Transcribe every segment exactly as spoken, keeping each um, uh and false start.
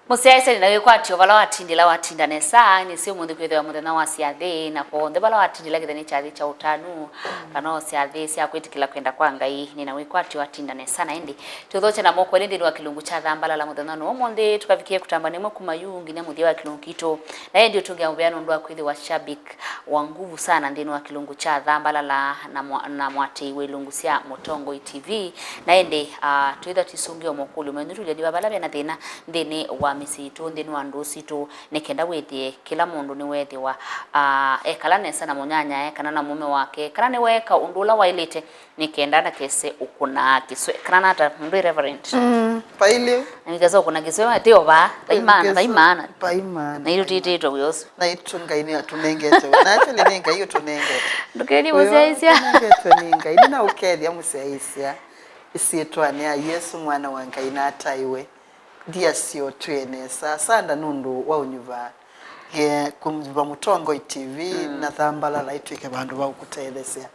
Mũsyaĩĩsya, nĩ na wĩkwatyo vala watindĩla, watinda nesa. Nĩsĩ ũmũnthĩ kwĩthĩwa mũthenya wa syathĩ, na kwoou onthe vala watindĩla kĩthĩnĩ kyathĩ kya ũtanu, kana o syathĩ sya kwĩtĩkĩla kwenda kwa Ngai, nĩ na wĩkwatyo, watinda nesa. Na ĩndĩ tũthokye na moko elĩ nthĩnĩ wa kĩlungu kya Thambalala mũthenya ũno ũmũnthĩ, tũkavikĩe kũtamba nĩmwe kuma yu nginya mũthya wa kĩlungu kitũ. Na ĩndĩ ũtũngĩa mũvea nũndũ wa kwĩthĩwa shabik wa nguvu sana nthĩnĩ wa kĩlungu kya Thambalala na mwa-, na mwatĩi wa ilungu sya Mũtongoi T V. Na ĩndĩ, ah, twĩthwa tũisũngĩa o mokũlyo menyu, tũlya nĩ va vala vena thĩna nthĩnĩ wa mĩsyĩ yitũ, nthĩnĩ wa ndũũ sitũ, nĩ kenda wĩthĩe kĩla mũndũ nĩweethĩwa, ah, ekala nesa na mũnyanyae kana na mũũme wake, kana nĩweeka ũndũ ũla waĩlĩte, nĩ kenda ndakese ũkũnaa kĩswe. Kana nata mũndũ ĩ Reverend? Mm, vailĩ. Na nikasa ũkũna kĩswe, ti o vaa, vai maana, vai maana. Vai maana. Na itũtĩtĩtwe wĩa ũsu. Na itũ Ngai nĩ atũnengete wĩa. Na actually nĩ Ngai ũtũnengete. Ndũkethye mũsyaĩĩsya. Ũtũnengete nĩ Ngai. Nĩ na ũkethya mũsyaĩĩsya. Ĩsyĩtwanĩ ya Yesũ, mwana wa Ngai, na ataĩwe. Ndia syo twĩ nesa. Asanda nũndũ wa ũnyuva. Ye, kũnyuva Mũtongoi T V na Thambalala ĩtw'ĩke vandũ va ũkũtetheesya.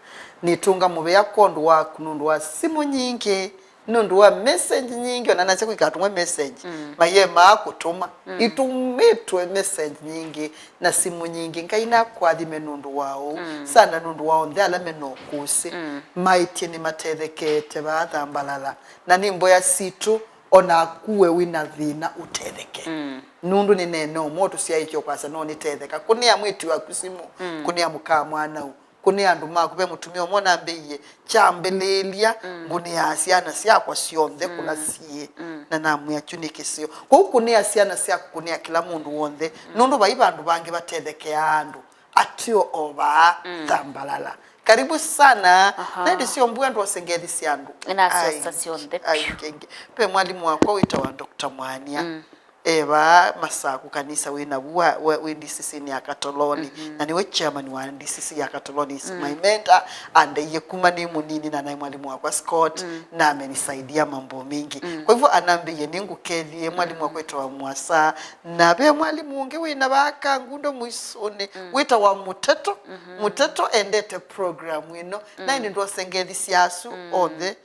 Nĩtũnga mũvea kwondũ waku nũndũ wa simũ nyingĩ, nũndũ wa message nyingĩ, ona nasya kwĩka atũmwe message. Mayemaa kũtũma. Itũmĩtwe message nyingĩ na simũ nyingĩ. Ngai nakwathime nũndũ wa ũu. Sanda nũndũ wa onthe ala me na ũkũsĩ. Maĩtye nĩmatethekeete vaa Thambalala. Na nĩ mboya sitũ, o naku we wĩ na thĩna ũtetheke. Nũndũ nĩneena ũmwe ũtũsyaĩtye ũkwasya, no nĩtetheka. Kũnĩa mwĩĩtu waku simũ, kũnĩa mũka mwanau, kũnĩa andũ maku. Ve mũtumĩa ũmwe ũnambĩie, kyambĩlĩĩlya, ngũnĩaa syana syakwa syonthe kũla syĩ. Na namwĩa, kyu nĩ kĩseo. Kwoou kũnĩa syana syaku, kũnĩa kĩla mũndũ w'onthe, nũndũ vai vandũ vangĩ vatethekeaa andũ ateo o vaa Thambalala. Karibu sana. Aha. Na ĩndĩ sio mbua ndwose ngethi sya andũ. Ĩnasyosa syonthe. Ai, kengĩ. Ve mwalimũ wakwa wĩtawa Doctor Mwania. E vaa Masaku, kanisa wĩ navu wa, wa, wĩ D C C-nĩ ya Katoloni. Na nĩwe chairman wa D C C ya Katoloni. Is my mentor. Andeie kuma nĩ mũnini, na naĩ mwalimũ wakwa Scott, na amenisaidia mambo mingi. Kwa hivyo anambĩie nĩngũkethie, mwalimũ wakwa wĩtawa Mwasa, na ve mwalimũ ũngĩ wĩ na vaa Kangundo mũisũnĩ, wĩtawa Mũteto. Mũteto endete program ĩno. Na ĩndĩ ndwose ngethi sya asu onthe.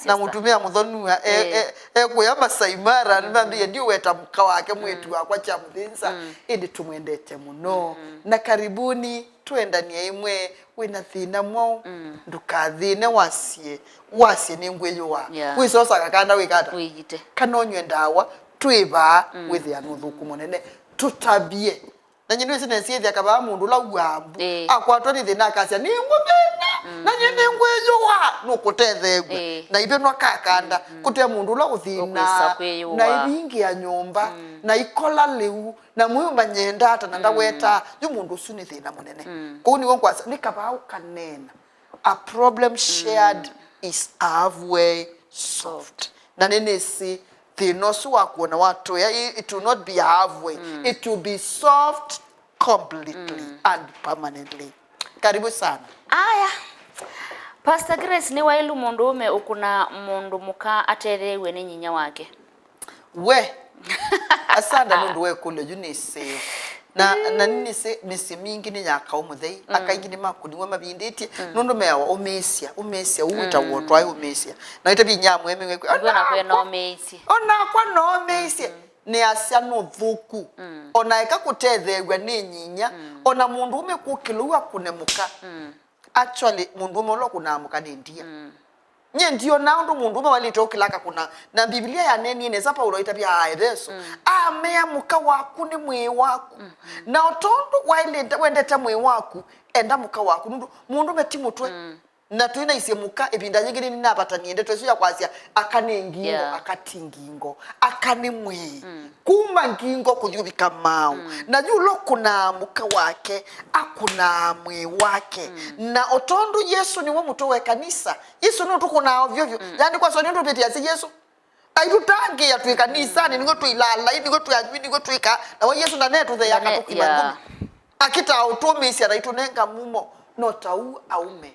Na mũtumĩa mũthonua e, e, e kũya Masai Mara, nĩmambĩie ndiũweta mũka wake, mwĩĩtu wakwa kya mũthĩnza. Ĩndĩ tũmwendete mũno. Na karibuni, twendanie ĩmwe. Wĩ na thĩna mwaũ? Ndũkathĩne, wasye. Wasye nĩngwĩyũaa. Yeah. Wĩsosa kakanda wĩkata. Wĩyite. Kana ũnywe ndawa, twĩ vaa, wĩthĩa nĩ ũthũku mũnene. Tũtavye. Na nyie nĩwĩsĩ nesĩ ĩthĩa kavaa mũndũ ũla uaa mbu. Ĩĩ. Akwatwa nĩ thĩna akasya, "Nĩngũthĩna, na nyie nĩngwĩyũaa." Nũkũtetheew'a. Ĩĩ. Na ivenwa kakanda. Kũte mũndũ ũla ũthĩnaa. Ũkwĩsa kwĩyũaa. Na ivingĩa nyũmba. Na ikola lĩu. Na mũyũmba nyenda ata na ndawetaa, yu mũndũ ũsu nĩ thĩna mũnene. Kwoou nĩw'o ngwasya, nĩ kavaa ũkaneena. A problem shared is halfway solved. Na nĩnĩsĩ thĩna ũsu wa kuona watũĩa, i-, it will not be halfway. It will be solved completely and permanently. Karibu sana. Aya. Pastor Grace, nĩ waĩlu mũndũũme ũkũna mũndũ mũka atetheew'e nĩ nyinya wake? We, asanda nũndũ wa ĩkũlyo yu nĩ ĩseo. Na, na nĩnĩsĩ mĩsyĩ mingĩ nĩ ya kaũ mũthei, aka aingĩ nĩmakũniw'e mavindĩtye, nũndũ meawa ũmĩĩsya, ũmĩĩsya, ũu wĩtawa ũtwae ũmĩĩsya. Na ĩte vinya amwe mĩwe kwĩ, nĩw'o nakwa no meĩsye. Onakwa no meĩsye. Nĩ asya nũthũku. Ona eka kũtetheew'a nĩ nyinya, ona mũndũũme kũkĩlwa ũu akũne mũka. Actually, mũndũũme ũla ũkũnaa mũka nĩ ndia. Nyie ndionaa ũndũ mũndũũme waĩlĩte ũkĩla akakũna. Na Mbivilia yaneenie nesa, Paulo aitavya Aeveso, amea, "Mũka waku nĩ mwĩĩ waku." Na o tondũ waĩlĩte, wendete mwĩĩ waku, enda mũka waku. Nũndũ mũndũũme ti mũtwe. Na twĩnaisye mũka, ĩvinda yĩngĩ nĩnĩnavatanie ndeto ĩsu ya kwasya, aka nĩ ngingo, yeah, aka ti ngingo, aka nĩ mwĩĩ. Kuma ngingo kũthi ũvika maaũ. Na yu ũla ũkũnaa mũka wake, akũnaa mwĩĩ wake. Na o tondũ Yesũ nĩwe mũtwe wa ĩkanisa, Yesũ nũtũkũnaa ovyo ovyo. Yaani, kwasya nĩ ũndũ twĩtĩasya Yesũ aitũtangĩĩa twĩ kanisanĩ, nĩguo twĩ lalai, nĩguo twĩ anywi, nĩguo twĩka, nawe Yesũ ndanetũtheea, akatũkima ngumi. Akĩtaa ũtũmĩĩsya na aitũnenga mumo. No ta ũu aũme.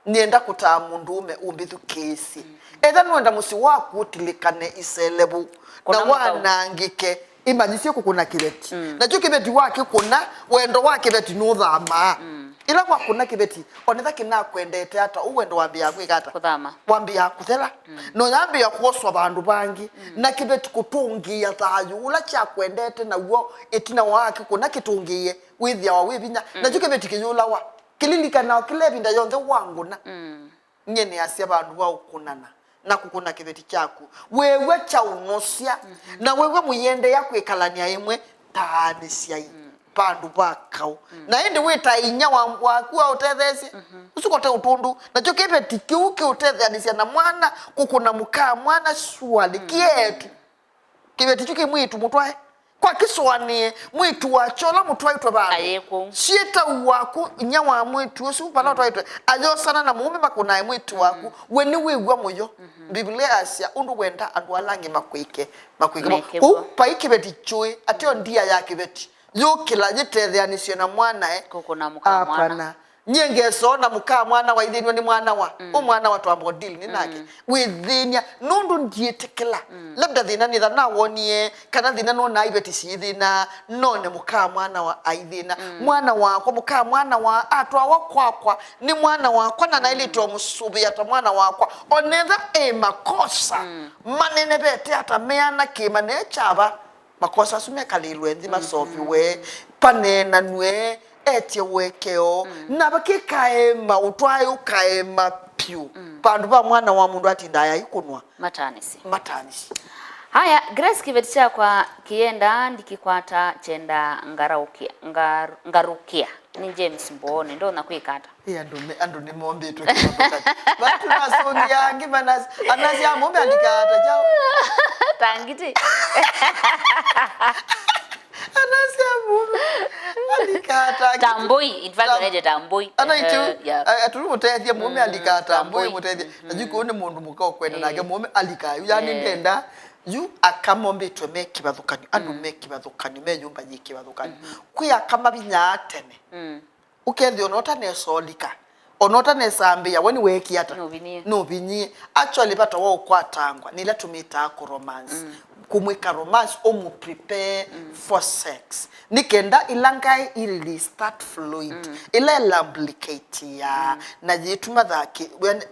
Nĩenda kũtaa mũndũũme ũmbĩthukĩĩsye. Etha nũenda mũsyĩ waku ũtilĩkane iselevu na wanangĩke, ĩmanyĩsye kũkũna kĩveti. Nakyo kĩveti wakĩkũna, wendo wa kĩveti nũthamaa. Ĩla wakũna kĩveti, onetha kĩnakwendete ata, ũu wendo wambĩaa kwĩka ata? Kũthama. Wambĩaa kũthela. Na ũyambĩĩa kwoswa vandũ vangĩ. Na kĩveti kũtũngĩĩa thayũ ũla kyakwendete naw'o ĩtina wa kĩkũna kĩtũngĩĩe wĩthĩawa wĩ vinya. Nakyo kĩveti kĩyũlawa. Kĩlilikanaa kĩla ĩvinda yonthe wangũna. Nyie nĩasya vandũ va ũkũnana na kũkũna kĩveti kyaku, weew'a kyaũnosya, na weew'a mũiendeea kwĩkalany'a ĩmwe, taanĩsyai vandũ va kaũ. Na ĩndĩ wĩtae inyia wa, waku aũtetheesye, ũsu kote ũtũndũ. Nakyo kĩveti kĩu kĩũtetheanĩsya na mwana, kũkũna mũka mwana, surely kĩetu. Kĩveti kyu kĩ mwĩĩtu mũtwae. Kwa kĩsũanĩe, mwĩĩtu wakyo ũla mũtwaĩtwe vandũ. Ayĩ kũu. Syĩta waku, inyia wa mwĩĩtu ũsu, vala ũtwaĩtwe, ayosana na mũũme makũnae mwĩĩtu waku, we nĩwĩw'a mũyo. Mbivilia yasya, ũndũ wenda andũ ala angĩ makwĩke, makwĩke mo. Mekĩvwa. Kũu vai kĩveti kyũĩ, ateo ndia ya kĩveti. Yũkĩla yĩtetheanĩsye na mwanae. Kũkũna mũka mwana. Apana. Nyie ngesoona mũka mwana wa ithĩnw'a nĩ mwana wa. Ũ mwana wa twamba deal nĩ nake. Wĩthĩny'a, nũndũ ndyĩtĩkĩla. Labda thĩna nĩtha nawonie, kana thĩna nonaa iveti syĩ thĩna, none mũka mwana wa aithĩna. Mwana wakwa, mũka mwana wa atwawa kwakwa, nĩ mwana wakwa na naĩlĩte o mũsũvĩa ta mwana wakwa. Onetha e makosa, manenevete ata meana kĩma ne kyava. Makosa asu mekalĩlwe nthĩ, masoviwe, paneenanw'e, etye ũekeo, na vakĩkaema, ũtwae ũkaema pyũ. Vandũ va mwana wa mũndũ atindaa yaikũnwa. Matanĩsye. Matanĩsye. Haya, Grace, kĩveti kyakwa kĩenda ndikĩkwata kyenda ngaraũkĩa, ngar-, ngarũkĩa. Nĩ James Mbooni, ndonya kwĩka ata? Ĩ, andũ me, andũ nĩmombĩtwe kĩvathũkany'o. Vatu nasũngĩa angĩ manas-, anasya mũme alikaa ata kyaũ? Tangiti. Anasya mũme alikaa ata? Tambũi, in fact, ta-, anaitũ tambũi. Anaitũ, eh, yeah. A-, atũlũ mũtethye mũme alikaa tambũi, mũtethye. Na yu kũu nĩ mũndũ mũka ũkwenda nake mũme alikaa yu. Yani ndenda, yu aka mombĩtwe me kĩvathũkany'o, andũ me kĩvathũkany'o, me nyũmba yĩ kĩvathũkany'o. Kwĩ aka mavinyaa tene. Ũkethĩa ona ũtanesa ũlika, ona ũtanesa ambĩĩa, we nĩweekie ata? Nũvinyie. Nũvinyie. Actually, vata wa ũkwatangwa nĩ ĩla tũmĩtaa kũ romance. Kũmwĩka romance, ũmũ prepare for sex. Nĩ kenda ĩla ngaĩ ĩ release that fluid, ĩla ĩlamblicate ya, na yĩtuma thakĩ,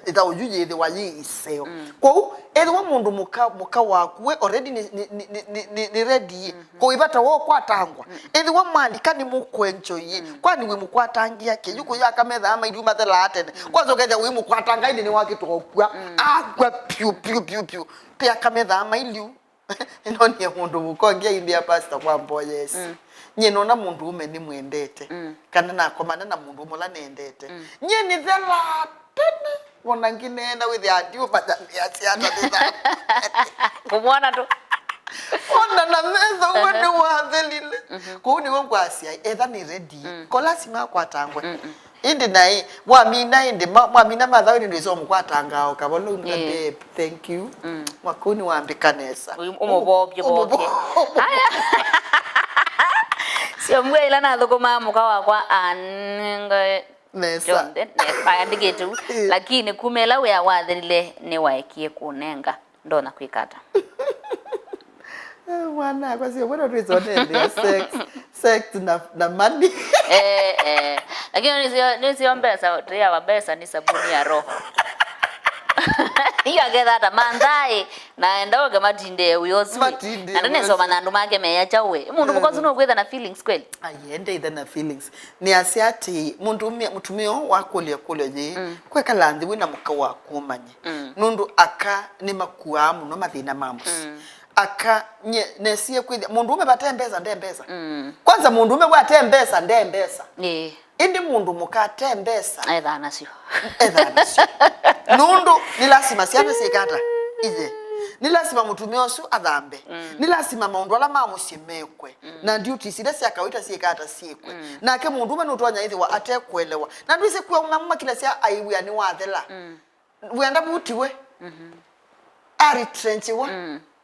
ĩthaũ yu yĩthĩwa yĩ iseo. Kwoou, ethĩwa mũndũ mũka, mũka waku we already nĩ, nĩ, nĩ, nĩ, nĩ, nĩ ready. Kũi vata wa ũkwatangwa. Ethĩwa mwalika nĩmũkwenjoie, kwani wĩmũkwatangĩa kĩ? Yu kũyaka methaa mailiu mathelaa tene. Kwanza ũkethĩa wĩmũkwatanga ĩndĩ nĩwakĩtwa ũkw'a. Akw'a piũ, piũ, piũ, piũ. Pea kamethaa mailiu. Nĩnonie mũndũ mũka ũngĩ aimbĩa pastor kwa mboyesi. Nyie nona mũndũ ũme nĩmwendete. Kana nakomana na mũndũ ũme ũla nendete. Nyie nĩthelaa tene. Wona ngĩneena wĩthĩa ndiũmanya nĩasya ata nĩtha. Kũmwona tu. Ona na metho we nĩwathelile. Kũu nĩw'o ngwasya etha nĩ ready. Ko lasima akwatangwe. Ĩndĩ naĩ, wamina ĩndĩ, ma-, mwamina mathaũ ĩndĩ ndwĩsa ũmũkwatangaa o kavolo, babe, thank you. Mwaka ũũ nĩwambĩka nesa. Ũmũvovye vovye. Aya. Sio mbua ila nathũkũmaa mũka wakwa anenga. Nesa. Kyonthe, ne-, ayandĩkĩte ũu. Lakini kuma ĩla wĩa wathelile, nĩwaekie kũnenga. Ndonya kwĩka ata? Eh, mwana akwa sio, mbona twĩsonendea sex, sex na, na money? Eh, eh. Lakini nĩsio, nĩsio mbesa, tũyawa mbesa nĩ sabuni ya roho. Iyo aketha ata mandhaĩ, na enda oke matindĩe wĩ ũsu. Matindĩe na ndene wĩ ũsu. Soma na andũ make meya kyaũ we. Mũndũ mũka ũsu nũkwĩtha na feelings kweli? Ai, ende ithe na feelings. Nĩasya atĩĩ, mũndũmĩa, mũtumĩa ũũ wakũlya ĩkũlyo yĩĩ, kwekala nthĩ wĩ na mũka waku ũmanye. Nũndũ aka nĩmakuaa mũno mathĩna ma mũsyĩ. Aka, nye, nesie kwĩthĩa, mũndũũme vate mbesa, nde mbesa. Kwanza mũndũũme we ate mbesa, nde mbesa. Ĩĩ. Ĩndĩ mũndũ mũka ate mbesa. Ethaa nasyo. Ethaa nasyo. Nũndũ nĩ lasima syana syĩka ata? Iye. Nĩ lasima mũtumĩa ũsu athambe. Nĩ lasima maũndũ ala ma mũsyĩ mekwe. Na duties ila sya kawaita syĩka ata syĩkwe. Nake mũndũũme nũtonya ĩthĩwa atekũelewa. Na ndwĩsĩ kwĩ aũme amwe makilasya ai wĩa nĩwathela. Wĩanda vutiwe. Aretrenchiwa.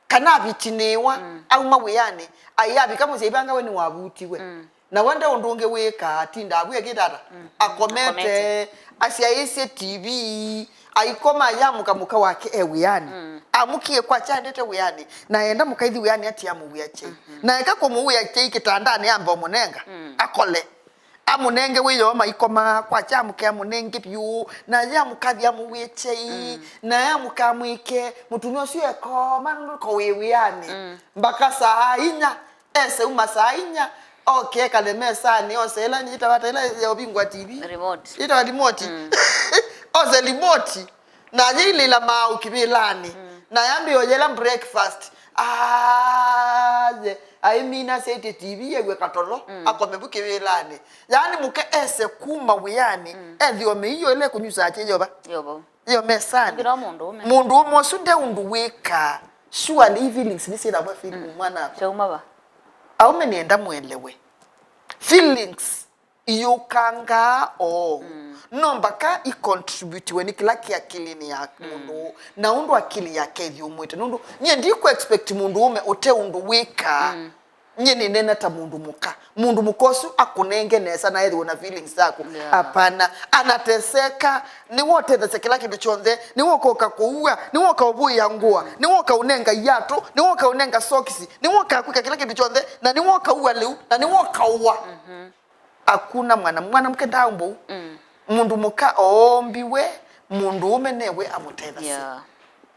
Kana avitinĩĩwa. Auma wĩanĩ. Ai avika mũsyĩ aivanga we nĩwavutiwe. Na we nde ũndũ ũngĩ wĩkaa, atindaa vu ekĩte ata? Akomete, akomete. Asyaĩĩsye T V, aikoma ayamũka mũka wake e wĩanĩ. Amũkie kwakya aendete wĩanĩ, na enda mũkaithi wĩanĩ atia mũwĩa kyei. Na eka kũmũwĩa kyei kĩtandanĩ ambe ũmũnenga, akole. Amũnenge wĩoo maikomaa, kwakya amũke amũnenge vyũ, na ye amũkathi amũw'ĩe kyei, na ye amũkamwĩke, mũtumĩa ũsu ekoma nũndũ ko wĩ wĩanĩ. Mm. Mbaka saa inya, ese uma saa inya, oke ekale mesanĩ, ose ĩla yĩtawa ata ĩla ya ũvingwa T V? Remote. Yĩtawa remote. Mm. Ose remote. Na yĩilĩla maaũ kĩvĩlanĩ. Mm. Na yambĩĩa ũyela breakfast. Aye, aimina sete T V yew'e katolo, mm, akome vu kĩvĩlanĩ. Yaani mũka ese kuma wĩanĩ, mm, ethĩwa mĩio ĩla ĩkũnyusaa kyĩ yova. Yova. Yo mesanĩ. Ngira mũndũ ũme. Mũndũ ũme ũsu nde ũndũ wĩkaa. Surely feelings nĩsyĩthaw'a feeling, mm, mwana wakwa. Kyauma va? Aume nĩenda mwelewe. Feelings iyũkangaa oo. Mm. No mbaka icontributiwe nĩ kĩla kĩ akilini ya, mm, mũndũ ũũ, na ũndũ akili yake ĩthyũmũĩte. Nũndũ nyie ndikũ expect mũndũ ũme ũte ũndũ wĩkaa. Mm. Nyie nĩneena ta mũndũ mũka. Mũndũ mũka ũsu akũnenge nesa na ethĩwe na feelings syaku. Yeah. Hapana. Anateseka. Nĩwe ũtethasya kĩla kĩndũ kyonthe. Nĩwe ũkoka kũua. Nĩwe ũkaũvũĩa ngũa. Nĩwe ũkaũnenga iatũ. Nĩwe ũkaũnenga sokisi. Nĩwe ũkakwĩka kĩla kĩndũ kyonthe. Na nĩwe ũkaua lĩu. Na nĩwe ũkaũa. Mm-hmm. Hakuna mwana, mwanamke ndaumbwa ũu. Mm. Mũndũ mũka oombiwe, mũndũ ũme newe amũtethasya. Yeah.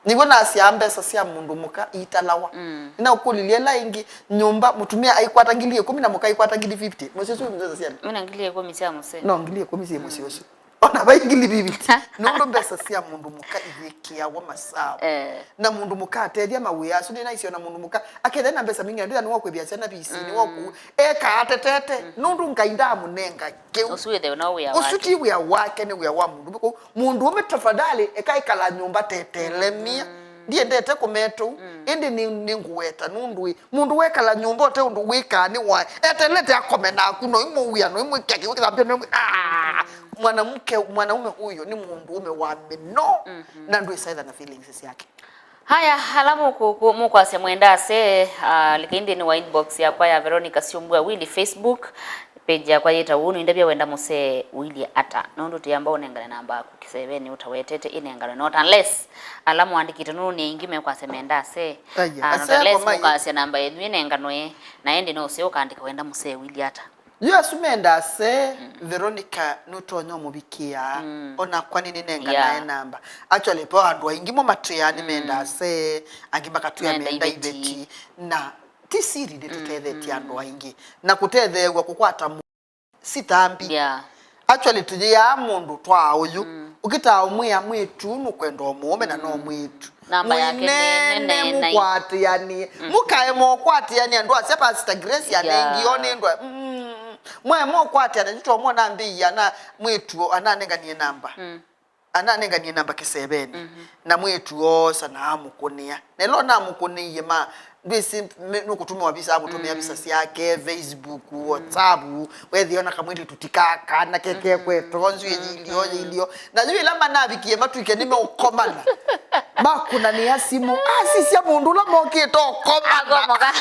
Nĩw'o nasyaa mbesa sya mũndũ mũka italawa. Mm. Nĩnaũkũlilye ĩla ĩngĩ, nyũmba, mũtumĩa aikwata ngili ĩkũmi na mũka aikwata ngili fifty. Mũsyĩ ũsu wĩ mbesa syana? Wĩna ngili ĩkũmi sya mũsee. No, ngili ĩkũmi syĩ mũsyĩ ũsu. Ona vai ngili fifty. Nũndũ mbesa sya mũndũ mũka iyĩkĩawa masawa. Eh. Na mũndũ mũka atethya mawĩa asu, nĩnaisye ona mũndũ mũka akethĩa na mbesa mbingĩ, na ndĩthĩa nĩwakwĩthĩa syana visi, mm, nĩwakũ-, eka atetete, mm, nũndũ Ngai ndaamũnenga kĩu. Ũsu wĩthĩwe no wĩa wake. Ũsu ti wĩa wake, nĩ wĩa wa mũndũ ũme. Kwoou mũndũ ũme, tafadhali, eka ĩkala nyũmba tetelemia. Mm. Ndiendete kũmeta ũu, mm, ĩndĩ nĩ, nĩngũweta nũndũ ĩ, mũndũ wekala nyũmba ũte ũndũ wĩkaa nĩ waĩ. Etelete akome naku, no imũwĩa, no imwĩkĩa kĩw'ũ kĩthambio, no imwĩ-, ah! Mm. Mwanamke, mwanaume huyo nĩ mũndũ ũme wa mĩnoo, mm-hmm, na ndwĩsaĩtha na feelings syake. Haya, ala mũkũ-, kũ-, mũkwasya mwenda ase, ah, likai nthĩnĩ wa inbox yakwa ya Veronica Syumbua Willy Facebook, page yakwa yĩta ũu, nũindavya wenda mũsee ũilye ata. Nũndũ tũyamba ũnengane namba yaku kĩsevenĩ ũtawetete ĩnenganwe, not unless ala mũandĩkĩte nũndũ nĩ aingĩ mekwasya menda ase. Aya, ah, not ase unless akomai. Mũkasya namba yenyu ĩnenganwe, na ĩndĩ no ũseo ũkaandĩka wenda mũsee ũilye ata. Yu asu menda ase, mm, Veronica nũtonya ũmũvikĩa, mm, onakwa nĩnĩnenganae, yeah, namba. Actually, po andũ aingĩ mo matwĩaa nĩ, mm, menda ase, angĩ makatwĩa menda, menda iveti, iveti. Na ti siri nĩtũtethetye, mm, andũ aingĩ. Na kũtetheew'a kũkwata mũ-, sitambi. Yeah. Actually, tũyĩaa mũndũ twaa ũyũ. Mm. Ũkĩtaa ũmwĩa mwĩĩtu nũkwenda o mũũme na no, mm, mwĩĩtu. Namba yake nĩ, nĩ, mũinene, nĩ, nĩ mũkwatĩanĩe. Mm. Mũkaema ũkwatĩanĩa andũ asu, Pastor Grace, yeah, anengie o nĩ ndwa. Mm. Mwaema ũkwatĩanĩa, nĩtwamwona ambĩie ana mwĩĩtu ananenganie namba. Mm. Ananenganie namba kĩsevenĩ. Mhm. Na mwĩĩtu oosa na amũkũnĩa. Na ĩla ũnamũkũnĩie ma, ndwĩsĩ me-, nũkũtũmĩwa visa, amũtũmĩa, mm, visa syake, Facebook, mm, WhatsApp, wethĩa ona kamwĩĩtu ti kaka, na keke, mhm, kwetwa, nzu, mm, ĩyilio, mm, ĩyilio. Na yu ĩla manavikie matw'ĩke nĩmeũkomana, makũnanĩa simũ, asisya mũndũ ũla mokĩte ũkomana. Akomoka.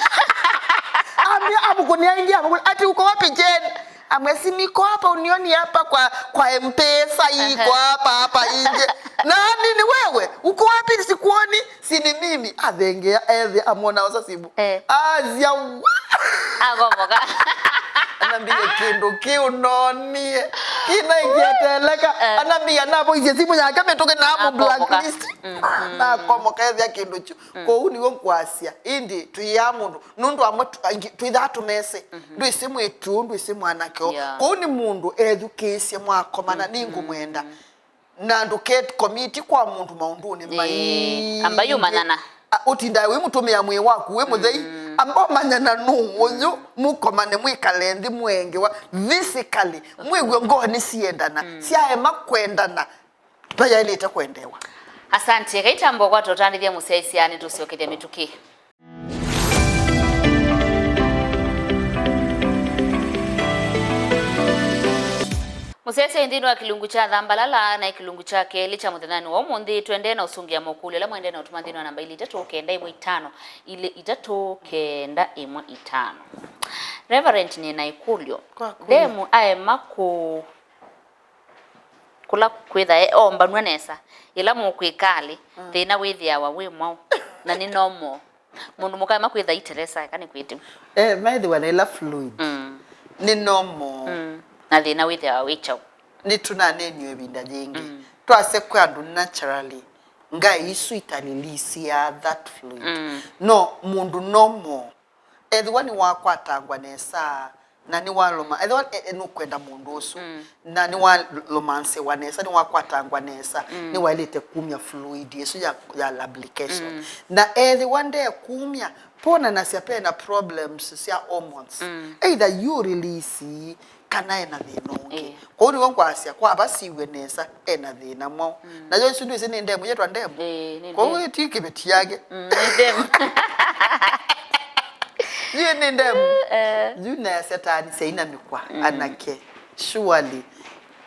Amwĩa, amũkũnĩa ĩngĩ, amũkũnĩa, ati, "Uko wapi Jane?" Amwĩa, "Si niko hapa, unioni hapa kwa, kwa M-Pesa, iko, ehe, hapa, hapa nje." "Nani ni wewe? Uko wapi? Sikuoni." "Si ni mimi." Athengea, ethĩa, amwona osa simũ. Eh. Asya, "Wa!" Akomoka. Anambia, "Kĩndũ kĩu nonie kĩna ĩngĩateleka." Eh. Anambia, navoisye simũ yake mĩtũkĩ na amũ, akomoka, blacklist. Mm, mm. Nakomoka ethĩa kĩndũ kyu. Mm. Kwoou nĩw'o nkwasya. Ĩndĩ tũyĩaa mũndũ. Nũndũ amwe tũ-, aingĩ, twĩthaa tũmesĩ. Mhm. Ndwĩsĩ mwĩĩtu, ndwĩsĩ mwanake. Yeah. Kwoou nĩ mũndũ ethukĩĩsye mwakomana, mm, nĩngũmwenda. Mm. Na ndũkekomiti kwa mũndũ maũndũnĩ, ĩĩ, maingĩ. Amba yu manyana. A, ũtindae wĩmũtũmĩa mwĩĩ waku wĩ mũthei. Mm. Amba ũmanyana nũ ũyũ, mm, mũkomane, mwĩkale nthĩ, mũengewa physically. Mwĩw'e ngoo nĩsiendana, mm, syaema kwendana. Vayaĩlĩte kwendewa. Asante. Kaitambo kwa tũtandĩthya mũsyaĩĩsya, nĩtũsyokethya mĩtũkĩ. Mũsyaĩĩsya nthĩnĩ wa kĩlungu kya Thambalala na kĩlungu kya kelĩ kya mũthenyanĩ wa ũmũnthĩ, tũendee na ũsũngĩa mokũlyo ala mwaendee na ũtũma nthĩnĩ wa namba ilĩ itatũ kenda ĩmwe itano, ilĩ itatũ kenda ĩmwe itano. Reverend, nĩ na ĩkũlyo. Kwa kweli. Ndemu aema kũ- kũla kwĩthae oombanw'a nesa, yĩla mũkwĩkalĩ, mm, thĩna wĩthĩawa wĩ mwaũ, na nĩ normal? Mũndũ mũka aema kwĩtha iteresa, eka nĩkwĩtĩwe. Eh, methĩwa na ĩla fluid. Mm. Nĩ normal. Mm. Na thĩna wĩthĩawa wĩ kyaũ? Nĩtũnaneenie ĩvinda yĩngĩ. Mm. Twasya kwĩ andũ naturally, ngai isu italiliisyaa that fluid. Mm. No mũndũ normal, ethĩwa nĩwakwatangwa nesa, na nĩwaloma, ethĩwa e, e, nũkwenda mũndũ ũsu, mm, na nĩwalomansewa nesa, nĩwakwatangwa nesa, mm, nĩwaĩlĩte kumya fluid ĩsu ya, ya lubrication. Mm. Na ethĩwa ndekumya, ponanasya pena problems sya hormones. Mm. Either you release kana ena thĩna ũngĩ. Ĩĩ. Kwoou nĩw'o ngwasya, kwa ava siw'e nesa, ena thĩna mwaũ. Mm. Nayo isu ndwĩsĩ nĩ ndemu, yĩtwa ndemu? Ĩĩ, nĩ ndemu. Kwoou ti kĩveti yake. Mm, nĩ ndemu. Yu nĩ ndemu. Eh. Yu nasya taani syainamĩkwa, mm, anake. Surely,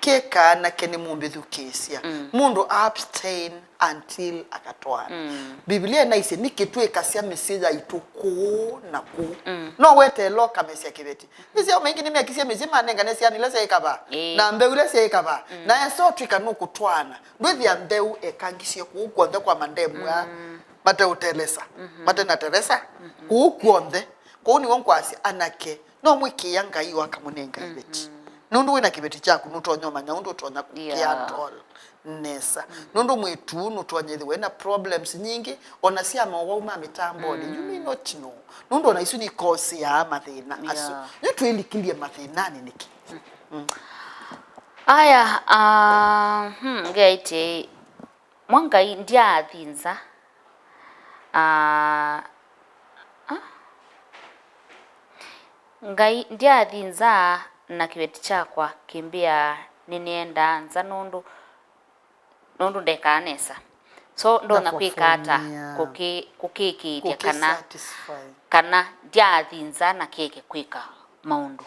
kĩ kaanake nĩmũmbĩthukĩĩsya. Mm. Mũndũ abstain until akatwaana. Mm. Biblia ĩnaisye nĩkĩ twĩkasya mĩsyĩ yaitũ kũũ na kũũ. Mm. No weteela ũkamesya kĩveti. Nĩsyaũ maingĩ nĩmekisye mĩsyĩ manengane syana ila syaĩ kavaa, ĩĩ, na mbeũ ila syaĩ kavaa. Mm. Na esa ũtw'ĩka nũkũtwaana, ndwĩthĩa mbeũ ekangisye kũũ kw'onthe kwa mandemu aa, mm, mateũtelesa, mm-hmm, matenateresa, mm-hmm, kũũ kw'onthe. Kwoou nĩw'o ngwasya anake, no mwĩkĩĩa Ngai o akamũnenga iveti. Mm-hmm. Nũndũ wĩna kĩveti kyaku, nũtonya ũmanya ũndũ ũtonya kũkĩandol, yeah, nesa. Mm. Nũndũ mwĩĩtu nũtonya ĩthĩwa ena problems nyingĩ, ona sya mowau ma mĩtambonĩ, mm, you may not know. Nũndũ ona isu nikoseaa mathĩna asu. Yeah. Yu twĩlikilye mathĩnanĩ nĩkĩ? Mm. Aya, ah, hmm, ngeĩtye, mwa Ngai ndyaathi nza. Ah, ah. Ngai ndyaathi nza na kĩveti kyakwa kĩmbĩa nĩnĩendaa nza nũndũ nũndũ ndekaa nesa. So, ndonya kwĩka ata kũkĩ-, kũkĩĩkĩĩthya kana, kũkĩ-satisfy, kana ndyaathi nza na kĩeke kwĩka maũndũ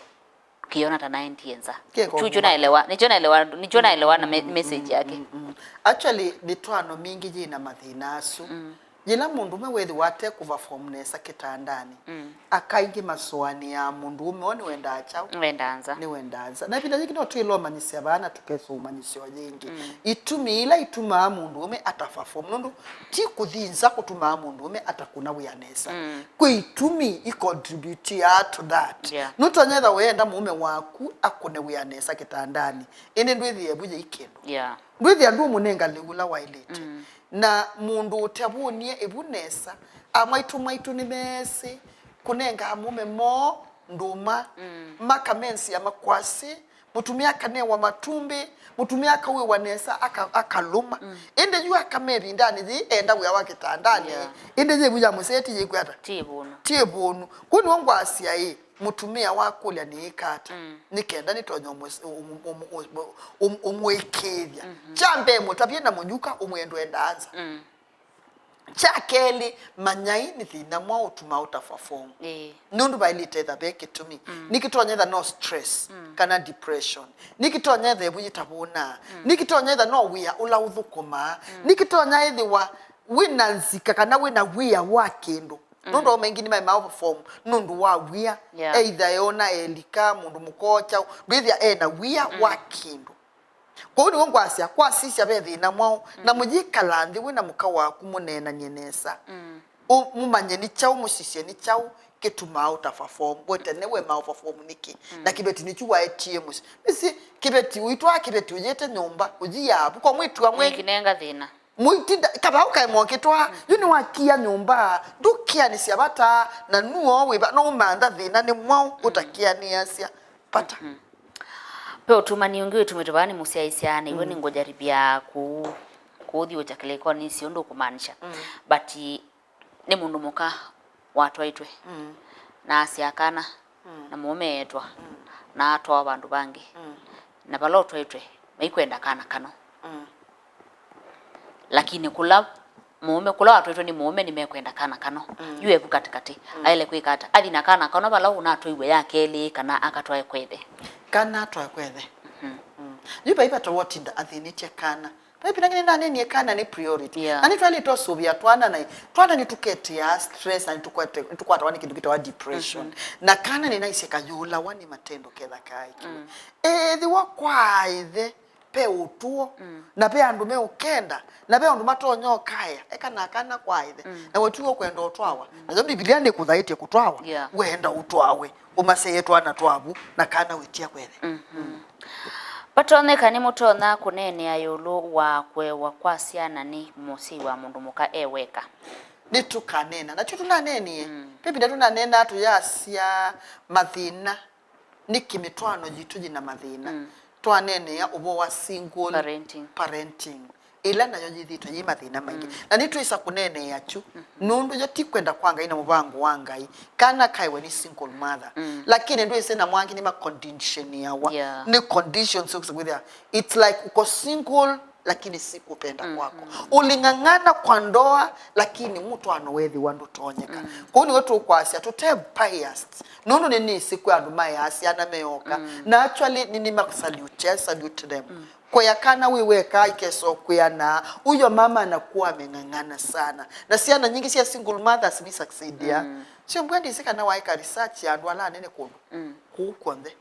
kĩona ta naendie nza? Kĩeko. Kyu, kyu naelewa, nĩkyo naelewa, nĩkyo naelewa na me-, mm, message yake. Mm, mm. Actually, mĩtwaano mingĩ yĩna mathĩna asu. Mm. Yĩla mũndũũme wĩthĩwa ate kũperform nesa kĩtandanĩ, mm, aka aingĩ masũanĩaa mũndũũme ũũ nĩwendaa kyaũ? Nĩwendaa nza. Nĩwendaa nza. Na ĩvinda yĩngĩ no twĩle ũmanyĩsya vaa na tũkesa ũmanyĩsyo yĩngĩ. Mm. Itumi ila itumaa mũndũũme ataperform, nũndũ ti kũthi nza kũtumaa mũndũũme atakũna wĩa nesa. Mm. Kwĩ itumi icontributeaa to that. Yeah. Nũtonya ĩtha ũyenda mũũme waku akũne wĩa nesa kĩtandanĩ, ĩndĩ ndwĩthĩa ĩvu yĩ kĩndũ. Yeah. Ndwĩthĩa ndũũmũnenga lĩu ũla waĩlĩte. Mm. Na mũndũ ũtavũnie ĩvu nesa, amwaitũ maitũ nĩmeesĩ kũnenga amũme moo ndũma, mm, makamensĩa makwasĩ, mũtumĩa akanewa matumbĩ, mũtumĩa akauĩwa nesa, aka-, akalũma. Mm. Ĩndĩ yu aka me ĩvindanĩ yĩĩ enda wĩa wa kĩtandanĩ, yeah, ĩndĩ yĩvu ya mũseti yĩkwata? Ti ĩvũnu. Ti ĩvũnu. Kũu nĩw'o ngwasya ĩ, mũtumĩa wakũlya nĩĩka ata, mm, nĩ kenda nĩtonya ũmũ-, ũmũ-, ũmũ-, ũmũ-, ũmũ-, ũmũĩkĩĩthya? Mhm. Kya mbee, mũtavye na mũnyuka, ũmwĩe ndwendaa nza. Mm. Kya kelĩ, manyai nĩ thĩna mwaũ ũtumaa ũtaperform. Ĩĩ. Nũndũ vaĩlĩte etha ve kĩtumi. Mm. Nĩkĩtonya etha no stress, mm, kana depression. Nĩkĩtonya etha ĩvu yĩtavũnaa. Mm. Nĩkĩtonya etha no wĩa ũla ũthũkũmaa. Mm. Nĩkĩtonya ethĩwa wĩna nzika kana wĩna wĩa wa kĩndũ. Mm. Nũndũ aũme aingĩ nĩmaĩ maũperform nũndũ wa wĩa. Yeah. Either eona elika, mũndũ mũka kyaũ, ndwĩthĩa ena wĩa, mm, wa kĩndũ. Kwoou nĩw'o ngwasya, kwasisya ve thĩna mwaũ, na, mm, mũyĩkala nthĩ wĩ na mũka waku mũneenany'e nesa. Mm. Ũ-, mũmanye nĩ kyaũ, mũsisye nĩ kyaũ kĩtumaa ũtaperform. We tene we maũperform nĩkĩ? Mm. Na kĩveti nĩkyu waetie mũsyĩ. Nĩsĩ kĩveti, ũitwaa kĩveti ũyĩte nyũmba, ũyiaa vu kwa mwĩĩtu amwe. Nĩkĩnenga thĩna. Mũitinda, kavau kaĩ mokĩtwa, yu nĩwakia nyũmba, ndũkĩanĩsya vata, na nuo wĩva, no ũmantha thĩna nĩ mwaũ ũtakĩanĩasya vata. Mhm. Ve ũtumani ũngĩ wĩtumĩtwe vaa nĩ mũsyaĩĩsya, na iwe, mm, nĩngũjaribia kũ-, kũũthiũũkya kĩlĩkonĩ nĩsĩ ũndũ ũkũmaanisha. Mm. But nĩ mũndũ mũka watwaĩtwe, mm, na asyaa kana, mm, na mũũme eetwa, mm, na atwawa vandũ vangĩ. Mm. Na vala ũtwaĩtwe, maikwenda kana kano. Mm. Lakini kũla mũũme, kũla watwaĩtwe nĩ mũũme nĩmekwenda kana kano. Mm. Yu evu katĩkatĩ. Mm. Aĩle kwĩka ata? Athi na kana kano vala ũnatwaiwe ya kelĩ, kana akatwae kwa ĩthe? Kana atwae kwa ĩthe. Mhm. Mm. Yu vai vata wa ũtinda athĩnĩtye kana. Vai ĩvinda ĩngĩ nĩnanenie kana nĩ priority. Yeah. Na nĩtwaĩlĩte ũsũvĩa twana, na twana nĩtũketĩaa stress, na nĩtũkwete-, nĩtũkwatawa nĩ kĩndũ kĩtawa depression. Mhm. Na kana nĩnaisye kayũlawa nĩ matendo ketha kaaĩkiwe. Mm. Ethĩwa kwa ĩthe ve ũtũo, mm, na ve andũ meũkenda, na ve ũndũ matonya ũkaea, eka na kana kwa ĩthe. Mm. Na we tiwe ũkwenda ũtwawa. Mm. Nayo Mbivilia nĩkũthaĩtye kũtwawa. Yeah. Wenda ũtwawe, ũmasyaĩe twana twavu, na kana wĩtia kwa ĩthe. Mhm. Mm. Vatonyeka nĩmũtonya kũneenea ĩũlũ wa kũewa kwa syana nĩ mũsyai wa mũndũ mũka e weka? Nĩtũkaneena. Nakyo tũnaneenie. Mm. Ve ĩvinda tũnaneenaa tũyasya mathĩna, nĩkĩ mĩtwaano yitũ yĩ na mathĩna. Mm. Twaneenea ũvoo wa single Parenting. Parenting. Ĩla nayo yĩthĩĩtwe yĩ mathĩna maingĩ. Mm. Na nĩtwĩsa kũneenea kyu, mm-hmm, nũndũ yo ti kwenda kwa Ngai na mũvango wa Ngai kana kaĩwe nĩ single mother. Mm. Lakini ndwĩsĩ na mwangi nĩ ma condition yawa. Yeah. Nĩ conditions ũkĩsa kwĩthĩa, it's like uko single lakini si kupenda, mm-hmm, kwako. Uling'ang'ana kwa ndoa lakini mũtwaano wethĩwa ndũtonyeka. Mm. Kũu nĩwe tũkwasya tũte biased. Nũndũ nĩnĩsĩ kwĩ andũ mayaa syana meoka. Mm. Na actually nĩnĩmasalute, I salute them. Mm. Kũya kana wĩ weka ikeso kwĩana, huyo mama anakuwa ameng'ang'ana sana. Na syana nyingĩ sya single mothers ni succeed ya. Mm. Sio mbwa ndĩsĩ kana waĩka research ya andũ ala anene kũndũ. Mm. Kũu kw'onthe.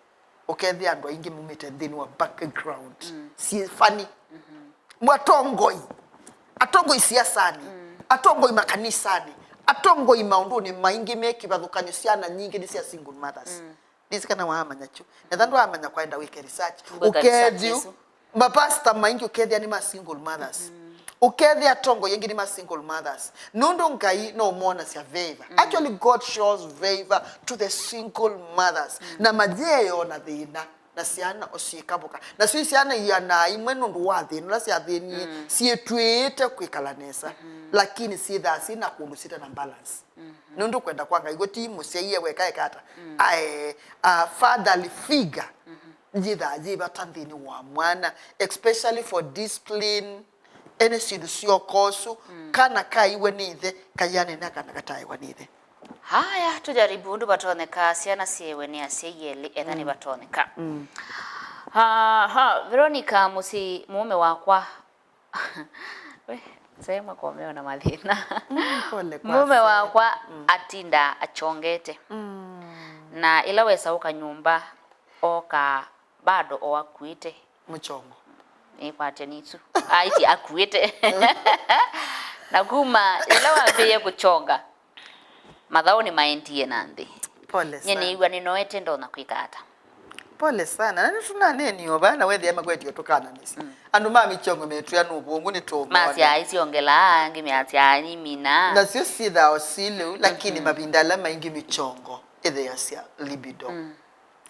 Ũkethĩa andũ aingĩ maumĩte nthĩnĩ wa background. Mm. Syĩ funny. Mm-hmm. Mwa atongoi. Atongoi siasanĩ. Mm. Atongoi makanisani. Atongoi maũndũnĩ maingĩ me kĩvathũkany'o, syana nyingĩ nĩ sya single mothers. Mm. Ndĩsĩ kana waamanya kyu. Netha ndwaamanya, kwaenda wĩke research. Ngwĩka research ũkethĩa ĩsu. Mapasta maingĩ ũkethĩa nĩ ma single mothers. Mm. Ũkethĩa atongoi aingĩ nĩ ma single mothers. Nũndũ Ngai no ũmonasya favor. Mm. Actually, God shows favor to the single mothers. Mm. Na mayĩona thĩna na syana ũsyĩkavũka. Nasyo syana iana imwe nũndũ wa thĩna ũla syathĩnie, mm, syĩtw'ĩĩte kwĩkala nesa. Mm-hmm. Lakini syĩthaa syĩ na kũndũ syĩte na balance. Mhm. Nũndũ kwenda kwa Ngai, w'o ti mũsyai e weka ekata. Mm. Ae, a fatherly figure, mhm, yĩthaa yĩ vata nthĩnĩ wa mwana, especially for discipline, ene syĩndũ syoka ũsu, mm, kana kaiwe nĩ ithe, kaianene kana kataĩwa nĩ ithe. Haya, tujaribu ũndũ vatonyeka, syana syewe nĩ asyai elĩ, etha, mm, nĩvatonyeka. Mm. Aha, Veronica, mũsyai mũũme wakwa We, sema kwa meo na mathĩna. Mm, pole kwa Mume sema. Wakwa, mm, atinda achongete. Mm. Na ĩla wesa ũka nyũmba, oka bado o akuĩte. Mũchongo. Nĩkwatya nĩsu. Aiti akuĩte. Na kuma ĩla wambĩĩe kũchonga, mathaũ nĩmaendie na nthĩ. Pole sana. Nyie nĩĩw'a nĩnoete, ndonya kwĩka ata? Pole sana. Na nĩtũnaneenie o vaa na wethĩa makwetio tũkananĩsya. Mm. Andũ ma mĩchongo metwĩa nũvũngũ nĩtũmona. Masya aisyongela, angĩ masya nyimina. Nasyo syĩthaa o silĩu, lakini, mhm, mavinda ala maingĩ mĩchongo ĩtheeasya libido. Mm.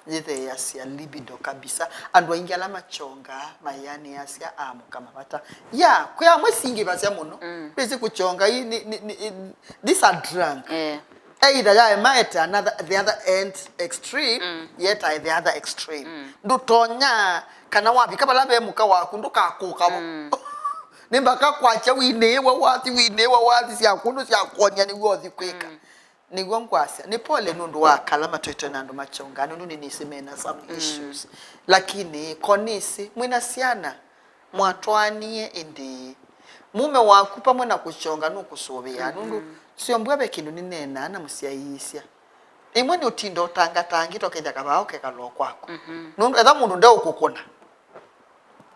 Yĩtheeasya libido kabisa. Andũ aingĩ ala machongaa maĩanĩasya amũka mavata. Ya, kwĩ amwe singĩvasya mũno. Mm. Ndwĩsĩ kũchonga ii, ni, ni, ni, these are drunk. Eh. Either yaema at another, the other end extreme, mm, yeta at the other extreme. Mm. Ndũtonya, kana wavika vala ve mũka waku, ndũkakũka vo. Mm. Nĩ mbaka kwakya winĩĩwa wathi, winĩĩwa wathi, sya kũndũ sya kwonia nĩw'o ũthi kwĩka. Mm. Nĩw'o ngwasya, nĩ pole nũndũ wa kala matwĩtwe na andũ machongaa, nũndũ nĩnĩsĩ mena some, mm, issues. Lakini, ko nĩsĩ, mwĩna syana, mwatwaanie ĩndĩĩ. Mume waku pamwe na kũchonga nũkũsũvĩaa, nũndũ, mhm, sio mbua ve kĩndũ nĩneenaa na mũsyaiisya. Ĩmwe nĩ ũtinda ũtangatangĩte ũkethĩa kavaa ũkekala o kwaku. Mhm. Nũndũ etha mũndũ ndeũkũkũna.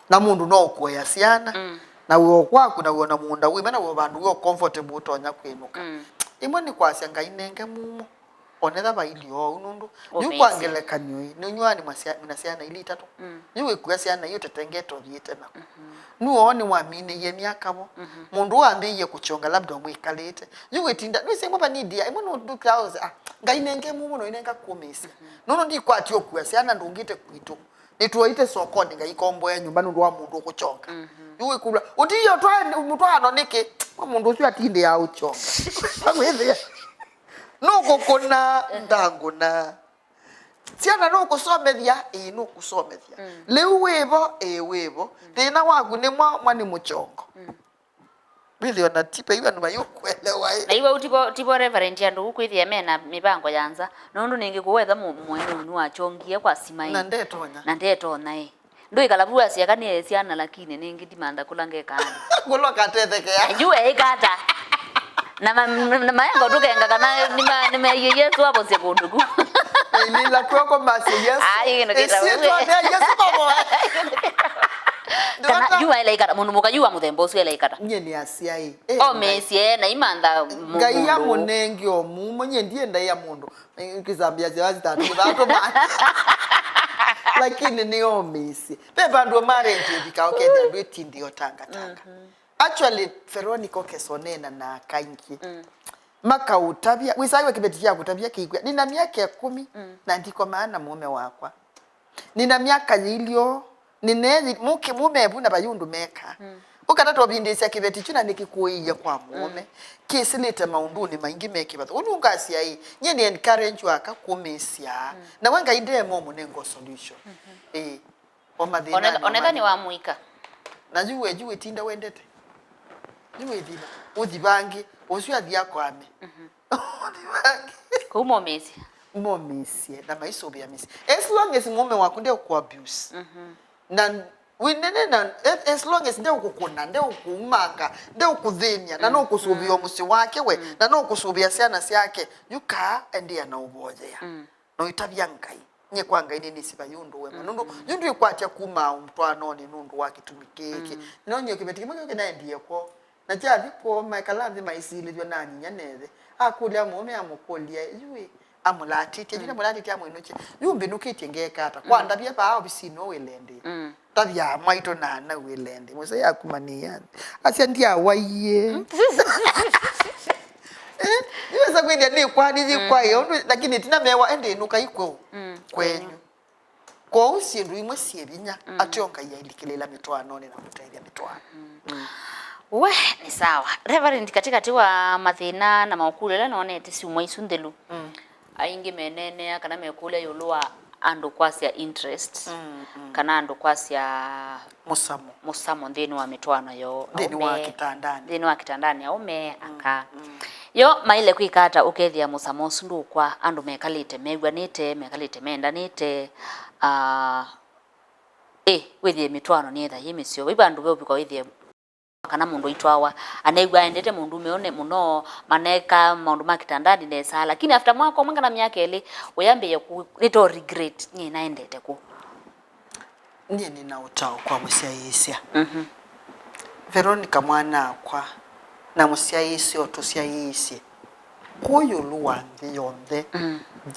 Na mũndũ no ũkũea syana, mm, na wĩ o kwaku, na wĩ o na mũũnda wĩme, na wĩ o vandũ wĩ o comfortable ũtonya kwĩnũka. Mm. Ĩmwe nĩ kwasya, Ngai nenge mumo, onetha vailye oou, nũndũ yu kwa ngelekany'o ĩ, nĩnywaa nĩ mwasya-, na syana ilĩ itatũ. Mm. Yu wĩkua syana ii ũtetengete ũthiĩte naku. Mhm. Nũoo nĩwaminĩie myaka vo. Mhm. Mũndũ wambĩĩie kũchonga labda ũmwĩkalĩte. Yu wĩtinda, nĩwĩsĩ ĩmwe vanidia, ĩmwe nũndũkĩaa, ah, Ngai nenge mumo, no inenga kũmĩsya. Mhm. Nũndũ ndikwatya ũkua syana ndũngĩte kwitũ. Nĩtũaĩte sokonĩ, Ngai komboe nyũmba nũndũ wa mũndũ ũkũchonga. Mhm. Yu wĩkũlw'a, ũtiie ũtwae mũtwaano nĩkĩ? Kwa mũndũ ũsu atindĩaa ũchonga. Wĩthĩa. Nũkũkũna, ndangũna. Syana nũkũsomethya? Ĩĩ, nũkũsomethya. Mm. Lĩu wĩvo? Ĩĩ, wĩvo. Mm. Thĩna waku nĩ mwa, mwa nĩ mũchongo. Mm. Wĩthĩwa na ti vaiu andũ mayũkũelewa ĩ. Na iwau tivo, tivo Reverend andũ ũkwĩthĩa me na mĩvango ya nza. Nũndũ nĩngĩ kũwetha mũ-, mũeni ũnyu wachongie kwa sima ĩ. Na ndetonya. Na ndetonya ĩ. Ndũikala vu wasya kana nĩ syana lakini nĩngĩ ndimantha kũla ngekaani. Kũla ũkatethekea. Yu eĩka ata? Na ma-, na maengo tũkenga kana nĩma-, nĩmeie Yesu avosye kũndũ ku. Ilila kwoko masya Yesu. Ai, kĩndũ kĩtawe. Ĩsyĩtwa rĩa Yesu vavoe. Kana yu aĩle ĩkata, mũndũ mũka yu wa mũthemba ũsu aĩle ĩkata. Nyie nĩ asya ĩ. Eh, o Ngai. Mesye na imantha mu-, Ngai mũndũ. Amũnenge o mumo, nyie ndiendaĩa mũndũ. Eh, kĩsambĩa sya wasitatu, kĩthatũ ma. Lakini nĩomĩĩsye. Ve vandũ marriage ĩvika ũkethĩa ndwĩtindĩo tangatanga. Actually, Veronica ũkesa ũneena na aka aingĩ. Makaũtavya, wĩsaĩwe kĩveti kya kũtavya kĩikwĩa. Nina myaka ĩkũmi na ndikomaa na mũũme wakwa. Nina myaka yĩilyo, nĩneethi, mũke mũmevu na vai ũndũ meka. Ũkatata ũvindĩĩsya kĩveti kyu na nĩkĩkũĩie kwa mũũme. Kĩsĩlĩte maũndũnĩ maingĩ me kĩvathũkany'o. Ũu nũngasya ĩ, nyie nĩ encourage waka kũmĩsya. Na we Ngai ndee mo mũnengo solution. Ĩ, o mathĩna Onetha, onetha nĩ wa mũika. Na yu we, yu wĩtinda wendete. Yu wĩthina. Ũthi vangĩ, ũsu athi akwame. Ũthi vangĩ. Kũu momĩsye. Momĩsye na maisũvĩa mĩsyĩ. As long as mũũme waku ndeũkũ abuse. Na wĩnene na, as long as ndeũkũkũna, ndeũkũumanga, ndeũkũthĩny'a, na nũkũsũvĩa mũsyĩ wake we, na nũkũsũvĩa syana syake, yu kaa endeea na ũvoyea. Na ũitavya Ngai. Nyie kwa Ngai nĩnĩsĩ vai ũndũ wema. Nũndũ yu ndwĩkwatya kuma mũtwaanonĩ nũndũ wa kĩtumi kĩkĩ. No nyie kĩveti kĩmwe kĩu kĩnaendie kwoo. Na kyathi kwoo, maekala nthĩ maisilĩthw'a na nyinya na ĩthe. Akũlya mũũme amũkũlya, yu ĩ, amũlatĩtye, yu nĩmũlatĩtye amwĩnũkye. Yu mbĩnũkĩtye ngeka ata? Kwa ndavya vaa ovisinĩ ũũ wĩlendĩ. Tavya mwaitũ na ana wĩlendĩ. Mũsee akumanĩĩa nthĩ. Asya ndiawaiie. Eh, yu wesa kwĩthĩa nĩ kwani, yĩ kwaĩ, ũndũ, lakini ĩtina mewa, ende ĩnũkai kweũ? Kwenyu. Kwoou syĩndũ imwe syĩ vinya, ateo Ngai ailikĩlĩĩla mĩtwaanonĩ na kũtethya mĩtwaano. We, nĩ sawa. Reverend, katĩkatĩ wa mathĩna na maũkũlyo ala noonete syumwa isu nthelu, aingĩ meneenea kana mekũlya ĩũlũ wa andũ kwasya interest, kana andũ kwasya mũsamo. Mũsamo nthĩnĩ wa mĩtwaano yoo. Nthĩnĩ wa kĩtandanĩ. Nthĩnĩ wa kĩtandanĩ, aũme, aka. Yo maĩle kwĩka ata ũkethĩa mũsamo ũsu ndũkwa andũ mekalĩte mew'anĩte, mekalĩte mendanĩte, ah, ĩ, wĩthĩe mĩtwaano nĩetha yĩ mĩseo? Vai vandũ veũvika wĩthĩe kana mũndũ aitwawa, anew'a aendete mũndũũme ũne mũno, maneka maũndũ ma kĩtandanĩ nesa, lakini after mwaka ũmwe kana myaka ĩlĩ, ũyambĩĩa kũ-, nĩto regret, nyie naendete kũ? Nyie nĩna ũtao kwa mũsyaĩĩsya. Veronica mwana-akwa, na mũsyaĩĩsya ũtũsyaĩĩsye kũũ ĩũlũ wa nthĩ yonthe,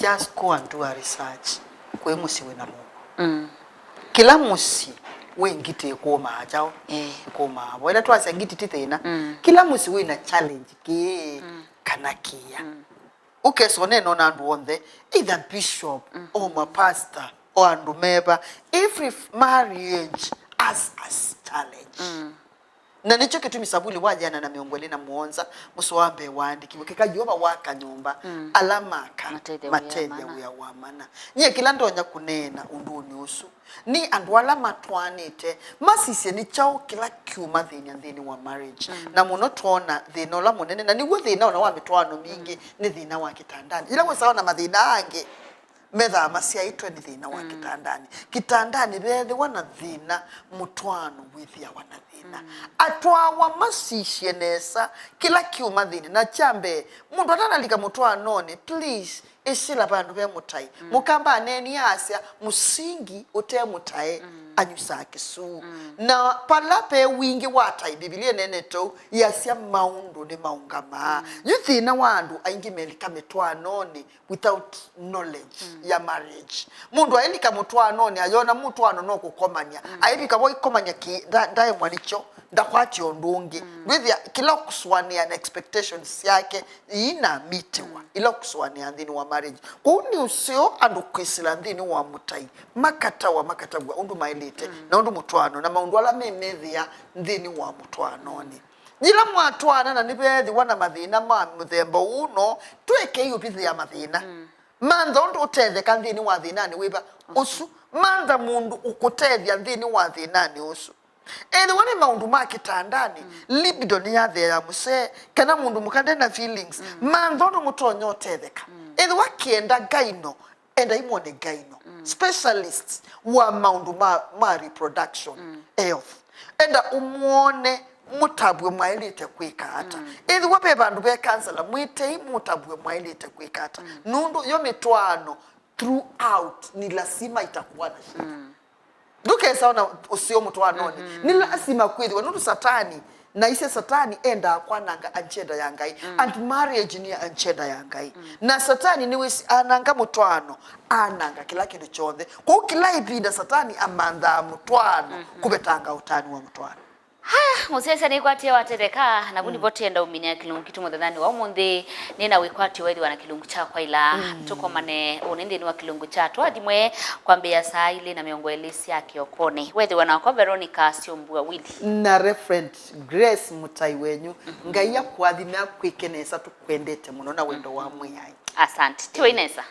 just go and do a research. Kwĩ mũsyĩ wĩna mũuo. Kĩla mũsyĩ wĩ ngitĩ ĩkũmaa kyaũ? Ĩkũmaa vo. Ĩla twasya ngitĩ ti thĩna. Kĩla mũsyĩ wĩna challenge kĩĩ kana kĩya. Ũkesa ũneena na andũ onthe, either bishop or ma pastor or andũ meva. Every f-, marriage has a s-, challenge. Na nĩkyo kĩtumi Savuli wa yĩana na mĩongo ĩlĩ na mũonza mũsoa wa mbee waandĩkiwe, keka Yeova waka nyũmba, ala maka matethya wĩa mana. Nyie kĩla ndonya kũneena ũndũnĩ ũsu nĩ andũ ala matwaanĩte masisye nĩ kyaũ kĩla kĩũmathĩny'a nthĩnĩ wa marriage. Na mũno twoona thĩna ũla mũnene, na nĩw'o thĩna ona wa mĩtwaano mingĩ, nĩ thĩna wa kĩtandanĩ. Yĩla wĩsawa na mathĩna angĩ, methaa masyaĩtwe nĩ thĩna wa kĩtandanĩ. Kĩtandanĩ veethĩwa na thĩna, mũtwaano wĩthĩawa na thĩna. Atwawa masisye nesa kĩla kĩũmathĩny'a. Na kya mbee, mũndũ atanalika mũtwaanonĩ, please, ĩsĩla vandũ ve mũtai. Mũkamba aneenie asya, mũsingi ũte mũtae anyusaa kĩsuu. Na vala ve wingĩ wa tai, Mbivilia ĩneenete ũu, yasya maũndũ nĩmaũngamaa. Yu thĩna wa andũ aingĩ melika mĩtwaanonĩ without knowledge ya marriage. Mũndũ ailika mũtwaanonĩ, ayona mũtwaano no kũkomania. Aivika vo ikomania ki, nda, ndaemwa nĩkyo, ndakwatya ũndũ ũngĩ. Ndwĩthĩa kĩla ũkũsũanĩa na expectations syake iinamitiwa, ila ũkũsũanĩa nthĩnĩ wa marriage. Kwoou nĩ ũseo andũ kwĩsĩla nthĩnĩ wa mũtai, makatawa, makatavw'a ũndũ maĩlĩte, na ũndũ mũtwaano, na maũndũ ala memethĩa nthĩnĩ wa mũtwaanonĩ. Yĩla mwatwaana na nĩveethĩwa na mathĩna ma mũthemba ũũ, no twĩkei ũvithĩa mathĩna. Mantha ũndũ ũtetheka nthĩnĩ wa thĩnanĩ wĩva ũsu. Mantha mũndũ ũkũtethya nthĩnĩ wa thĩnanĩ ũsu. Ethĩwa nĩ maũndũ ma kĩtandanĩ, libido nĩyathea ya mũsee, kana mũndũ mũka ndena feelings, mantha ũndũ mũtonya ũtetheka. Ethĩwa kĩenda gyno, endai mwone gyno. Specialists wa maũndũ ma, ma reproduction health. Enda ũmwone mũtavw'e mwaĩlĩte kwĩka ata. Ethĩwa ve vandũ ve counselor, mwĩtei mũtavw'e mwaĩlĩte kwĩka ata. Nũndũ yo mĩtwaano throughout ni lazima itakuwa na shida. Ndũkesa ona ũseo mũtwaanonĩ. Ni lazima kwĩthĩwa, nũndũ Satani Na ise Satani endaa kwananga agenda ya Ngai. Mm. And marriage nĩ agenda ya Ngai. Mm. Na Satani nĩwĩsĩ ananga mũtwaano, ananga kĩla kĩndũ kyonthe. Kwoou kĩla ĩvinda Satani amanthaa mũtwaano, mm-hmm, kũvetanga ũtanu wa mũtwaano. Haya, mũsyaĩĩsya nĩkwatie watetheka, na vu, mm, nĩvo tenda ũminĩa kĩlungu kitũ mũthenyanĩ wa ũmũnthĩ. Nĩ na wĩkwatyo wethĩwa na kĩlungu kya kwaĩla. Mm. Tũkomane ũnĩ nthĩnĩ wa kĩlungu kya twathimwe kwambĩĩa saa ilĩ na mĩongo ĩlĩ sya kĩokonĩ. Wethĩwa nakwa Veronica Syombua Willy. Na Reverend Grace Mũtai wenyu. Mhm. Ngai akũathime, akwĩke nesa, tũkwendete mũno na wendo wa, mhm, Mwĩai. Asante. Tiwa inesa.